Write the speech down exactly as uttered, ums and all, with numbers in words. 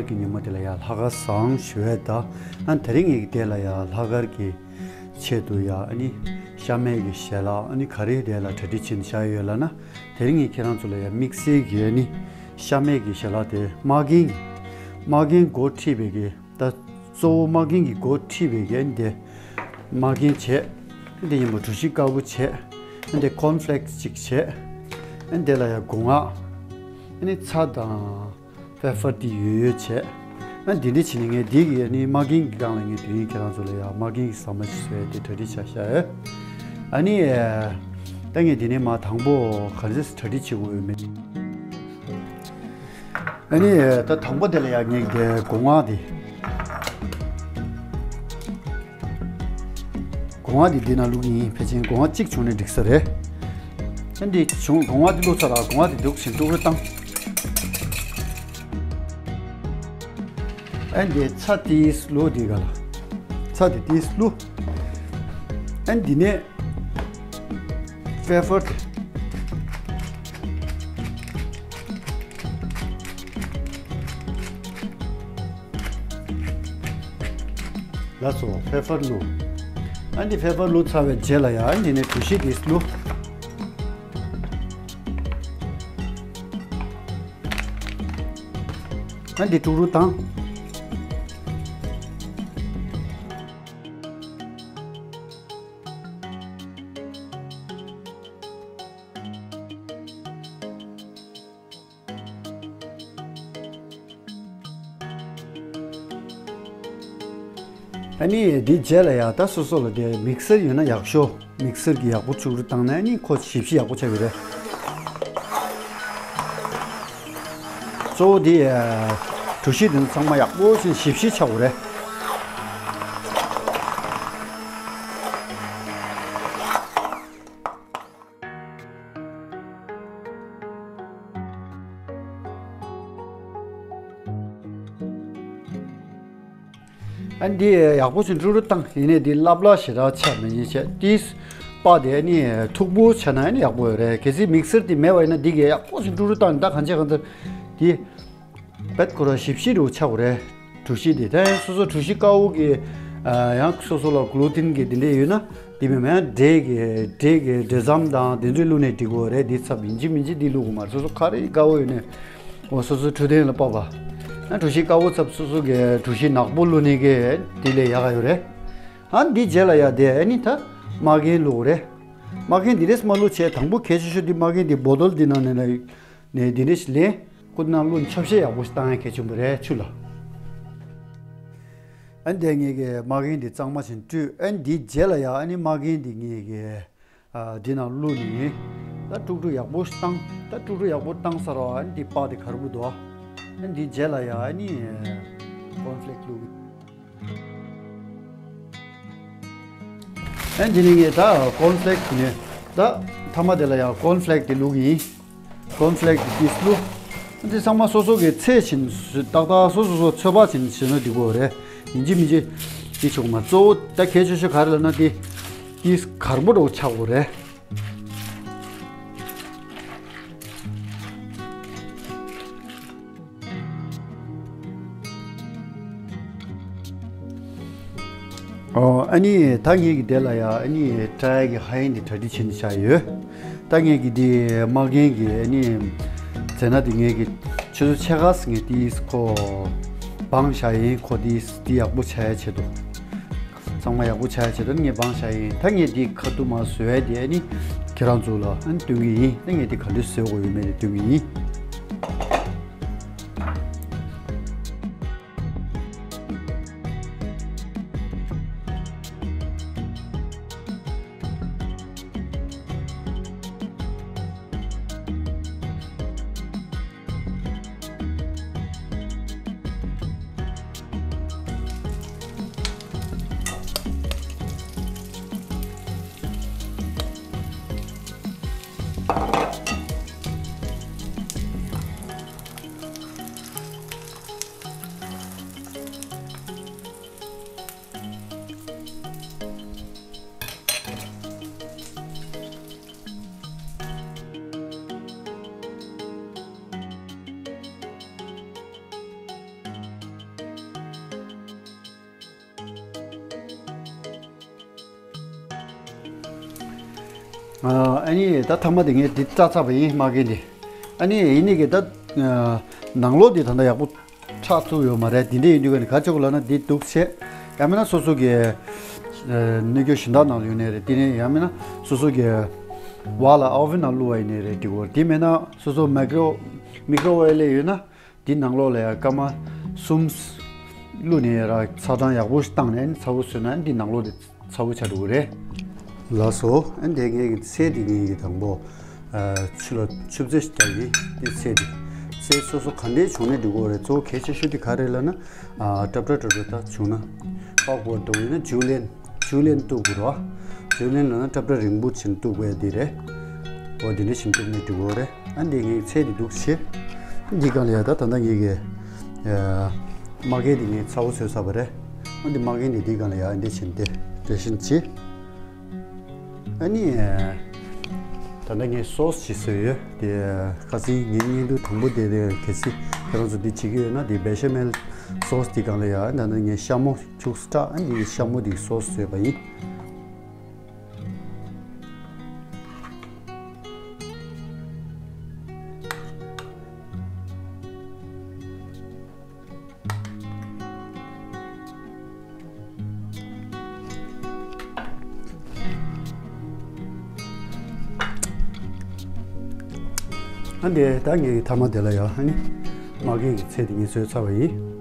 གི་ཉིན་མོ་དེ་ལ་ཡ་ལྷག་དཀར་བཟང་ཞུ་བས་ད། ཨ་དེ་རིང་ངེད་ཀྱི་དེ་ལ་ཡ་ལྷག་དཀར་གྱི་ཆེད་དུ་ཡ་ཨ་ནི་ཤ་མེད་ཀྱི་ཞལ་ལག་ཨ་ནི་ག་རེ་དེ་ལ་གྲ་སྒྲིག་བྱེད་བཞག་ཡོད་ལབ་ན། དེ་རིང་ངས་ཁྱེད་རང་ཚོ་ལ་ཡ་དམིགས་བསལ་གྱི་ཨ་ནི་ཤ་མེད་ཀྱི་ཞལ་ལག་དེ་མ་རྒན་མ་རྒན་མགོ་ཁྲིད་པའི་གི་ད་གཙོ་བོ་མ་རྒན་གྱི་མགོ་ཁྲིད་པའི་གི་ཨ་ནི་དེ་མ་རྒན་བྱས། ཨ་ནི་དེ་ཡིན་པ་གྲོ་ཞིབ་དཀར་པོ་བྱས། ཨ་ནི་དེ་ཀོན་ཕླེག་སི་གཅིག་བྱས། ཨ་ནི་དེ་ལ་ཡ་སྒོ་ང་ཨ་ནི་ཚྭ་དང་། ཕེ་ཕར་དེ་ཡོད་ཡོད་བྱས། ཨ་འདི་འདྲ་བྱས་ནས་ངས་འདི་གི་ཨ་ནི་མ་རྒན་གྱི་སྒང་ལ་ངས་དེ་རིང་ཁྱེད་རང་ཚོ་ལ་ཡ་མ་རྒན་གྱི་ཟ་མ་ཞིག་བཟོས་ཏེ་གྲ་སྒྲིག་བྱ་བཞག་ཡོད། ཨ་ནི་ད་ངས་འདི་ནས་མ་དང་པོ་ག་འདྲ་གྲ་སྒྲིག་བྱེད་དགོས་ཡོད་མེད། ཨ་ནི་ད་དང་པོ་དེ་ལ་ཡ་ངས་དེ་སྒོ་ང་དེ། སྒོ་ང་འདི་འདི་ན་བླུག་ཡིན། ཕལ་ཆེར་སྒོ་ང་གཅིག་བྱུང་ནས་འགྲིག་ས་རེད། ཨ་འདི་བྱུང་སྒོ་ང་འདི་བླུག་ཚར་ལ་སྒོ་ང་འདི་འདུག་བཞིན་དཀྲུག་རུ་བཏང་། ཨ་འདི་ཚྭ་ཏིས་བླུག་འདི་ག་ལ། ཚྭ་འདི་ཏིས་བླུག་ཨ་འདི་ནས་ཕེ་ཕར། ལགས་སོ། ཕེ་ཕར་བླུག་ཨ་འདི་ཕེ་ཕར་བླུག་ཚར་བའི་རྗེས་ལ་ཡ་ཨ་འདི་ནས་གྲོ་ཞིབ་འདི་བླུག་ཨ་འདི་དཀྲུག་རུ་བཏང་། ཨ་ནི་འདི་རྗེས་ལ་ཡ་ད་སོ་སོ་ལ་དེ་མིག་སར་ཡོད་ན་ཡག་ཤོས། མིག་སར་གྱིས་ཡག་པོ་བཙུགས་རུ་བཏང་ན་ཨ་ནི་ཁོ་ཞིབ་ཞིབ་ཡག་པོ་ཆགས་ཀྱི་རེད། གཙོ་བོ་དེ་གྲོ་ཞིབ་དེ་ཚོ་ཚང་མ་ཡག་པོ་ཞིག་ཞིབ་ཞིབ་ཆགས་དགོས་རེད། ཨ་འདི་ཡག་པོ་ཞིག་དཀྲུག་རུ་བཏང་། ཡིན་ནའི་འདི་ལབ་ལ་ཞེ་དྲག་ཆགས་མི་ཉན་བྱས་ཏིས་པ་དེ་ཨ་ནི་མཐུག་པོ་ཆགས་ན་ཨ་ནི་ཡག་པོ་ཡོད་རེད། གལ་སྲིད་མིག་སར་དེ་མེད་པ་ཡིན་ན་འདི་གས་ཡག་པོ་ཞིག་དཀྲུག་རུ་བཏང་ད་གང་བྱས་གང་ཚར་དེ། བེད་ཁོ་ར་ཞིབ་ཞིབ་རུ་ཆགས་དགོས་རེད། གྲོ་ཞིབ་དེ་ད་སོ་སོ་གྲོ་ཞིབ་དཀར་པོ་གི་ཡང་སོ་སོ་ལ་གུ་ལུ་ཏིན་གི་དེ་འདྲས་ཡོད་ན་དེ་མིན་མིན་འབྲས་གི་འབྲས་གི་འབྲས་ཟམ་དང་དེ་ཚོ་བླུགས་ནས་འགྲིག་གི་རེད། དེ་ཚབ་ཡིན་གཅིག་མིན་གཅིག་དེ་བླུགས་དགོས་མ་རེད། སོ་སོ་ཁ་རི་དཀར་པོ་ཡོད་ནས་འོ་སོ་སོ་འཕྲོད་བསྟེན་ལ་དཔག་པ་ཡང་གྲོ་ཞིབ་དཀར་པོ་ཚབ་སོ་སོ་གི་གྲོ་ཞིབ་ནག་པོ་བླུགས་ནས་གི་དེ་ལས་ཡག་ག་ཡོད་རེད། ཨ་འདི་རྗེས་ལ་ཡ་དེ་ཨ་ནི་ད་མ་རྒན་བླུགས་རེད། མ་རྒན་འདི་རེས་མ་བླུགས་བྱས་དང་པོ་གལ་ཆེ་ཤོས་འདི་མ་རྒན་འདི་བོ་ཏོལ་འདི་ནང་ནས་ལ། ནས་འདི་འདྲ་ཞིག་ལེན། ཁོ་ནང་བླུགས་ནས་ཆབ་ཤས་ཡག་པོ་ཞིག་བཏང་ཡ་གལ་ཆེན་པོ་རེད་ཆུ་ལ། ཨ་འདི་ངེད་ཀྱི་མ་རྒན་འདི་གཙང་མ་ཞིག་བཀྲུས། ཨ་འདི་རྗེས་ལ་ཡ་ཨ་ནི་མ་རྒན་འདི་ངེད་ཀྱི་ཨ་འདི་ནང་བླུགས་ནས་ད་དཀྲུག་དཀྲུག་ཡག་པོ་ཞིག་བཏང་། ད་དཀྲུག་དཀྲུག་ཡག་པོ་བཏང་ཚར་བ་ཨ་ནི་འདི་པགས་དེ་གར་པོ་འདུག་ཨ་འདི་རྗེས་ལ་ཡ་ཨ་ནི་ཀོན་ཕླེག་བླུགས། ཨ་འདི་ནི་ངས་ད་ཀོན་ཕླེག་ནས་ད་ཐ་མ་དེ་ལ་ཡང་ཀོན་ཕླེག་དེ་བླུགས་ཡིན། ཀོན་ཕླེག་དེ་ཏིས་བླུགས། འདི་ཚང་མ་སོ་སོ་གི་ཚད་བཞིན་ཏག་ཏག་སོ་སོ་སོ་ཚོད་དཔག་བྱས་ནས་བྱས་ན་འགྲིག་གི་རེད། ཡིན་གཅིག་མིན་གཅིག་དེ་ཆོག་མ་གཙོ་བོ་ད་གལ་ཆེ་ཤོས་ག་རེ་ལབ་ན་དེ་ཏིས་གར་པོ་འདྲ་བོ་ཆགས་དགོས་རེད། ཨོ་ཨ་ནི་ད་ངེད་ཀྱི་དེ་ལ་ཡ་ཨ་ནི་ཏྲ་ཡ་གི་ཧ་ཡིན་དེ་གྲ་སྒྲིག་བྱས་ནས་བཞག་ཡོད། ད་ངེད་ཀྱི་དེ་མ་རྒན་གྱི་ཨ་ནི་ཟས་སྣ་དེ་ངེད་ཀྱི་ཆུ་ཚོད་ཕྱེད་ཀ་ཙམ་ངས་དེ་ཁོ་སྦངས་བཞག་ཡིན། ཁོ་དེ་དེ་ཡག་པོ་ཆགས་ཡ་ཆེད་དུ། ཚང་མ་ཡག་པོ་ཆགས་ཡ་ཆེད་དུ་ངས་སྦངས་བཞག་ཡིན། ད་ངས་འདི་ཁ་ཐུག་མ་བཟོས་ཏེ་ཨ་ནི་ཁྱེད་རང་ཚོ་ལ་ཨ་ནི་སྟོན་གྱི་ཡིན། ད་ངས་འདི་ག་འདྲ་བཟོས་དགོས་ཡོད་མེད་དེ་སྟོན་གྱི་ཡིན། ཨ་ནི་ད་ཐ་མ་དེ་ངས་འདི་བཀྲ་ཚར་བ་ཡིན། མ་གི་འདི། ཨ་ནི་ཡིན་ནི་གི་ད་ནང་ལོགས་འདི་ད་ལྟ་ཡག་པོ་ཆགས་ཐུབ་ཡོད་མ་རེད། དེ་འདྲ་ཡིན་དུས་ཀ་ནི་ག་ཅིག་གོ་ལབ་ན་འདི་འདུག་བྱས། ཡང་མིན་ན་སོ་སོ་གི་ཨ་སྣོད་སྐྱོར་གཞན་དག་ནང་ལ་ཡོད་ནའི་རེད། དེ་ནས་ཡང་མིན་ན་སོ་སོ་གི་བ་ལ་ཨོ་ཝན་ནང་བླུགས་པ་ཡིན་ནའི་རེད། འགྲིག་གོ། དེ་མིན་ན་སོ་སོ་མའི་ཀྲོ་མི་ཀྲོ་ཝེབ་ལས་ཡོད་ན། འདི་ནང་ལོགས་ལ་ཡང་སྐར་མ་གསུམ་བླུགས་ནས་ར་ཚ་གྲང་ཡག་པོ་ཞིག་བཏང་ནས་ཚ་པོ་བཟོས་ན་འདི་ནང་ལོགས་དེ་ཚ་པོ་ཆགས་འགྲོ་གི་རེད། ལགས་སོ། ཨ་འདི་ངའི་གི་ཚལ་འདི་ངའི་གི་དང་པོ་ཨ་ཆུ་ལ་ཆུ་བཙོས་ཤིག་རྒྱག་གི། འདི་ཚལ་འདི་ཚལ་སོ་སོ་ག་འདྲས་བྱུང་ནས་འགྲིག་གི་རེད། གཙོ་བོ་གལ་ཆེ་ཤོས་འདི་ག་རེ་ལབ་ན་ཨ་ཏྲབ་ཏྲ་ཏྲབ་ཏྲ་ད་བྱུང་ན་པགས་པོ་འགྲོ་ཡིན་ན་ཇུ་ལེན། ཇུ་ལེན་གཏུབ་དགོས་རེད་བ། ཇུ་ལེན་ལབ་ན་ཏྲབ་ཏྲ་རིང་པོ་བྱས་ནས་གཏུབ་དགོས་ཡ་འདི་རེད། འོ་འདི་འདྲ་བྱས་ནས་གཏུབ་ནས་འགྲིག་གི་རེད། ཨ་འདི་ངའི་ཚལ་འདི་འདུག་བྱས། འདི་སྒང་ལ་ཡ་ད་ད་ལྟ་ངའི་གི་ཨ་མ་གི་འདི་ངའི་ཚ་པོ་བཟོས་ཚར་བ་རེད། ཨ་འདི་མ་གི་འདི་འདི་སྒང་ལ་ཡ་འདི་བྱས་ནས་འདི་འདྲ་བྱས་ནས་བྱས། ཨ་ནི་ཨ་ད་ལྟ་ངས་སོ་སི་ཅིག་བཟོས་ཡོད། དེ་ཁ་སང་ངའི་བརྙན་ཐུང་དང་པོ་དེ་དེ་གལ་སྲིད་ཁྱེད་རང་ཚོ་འདི་བྱེད་ཀྱི་ཡོད་ན་དེ་བེ་ཤ་མེལ་སོ་སི་དེ་སྒང་ལ་ཡ། ད་ལྟ་ངས་ཤ་མོ་ཁྱུག་ཙམ་སྲེག་ཨ་ནི་ཤ་མོ་དེ་སོ་སི་བཟོས་པ་ཡིན། ཨ་འདི་ད་ངའི་ཐ་མ་དེ་ལ་ཡ། ཨ་ནི་མ་གི་གི་ཚལ་དེ་ངས་བཟོས་ཚར་བ་ཡིན།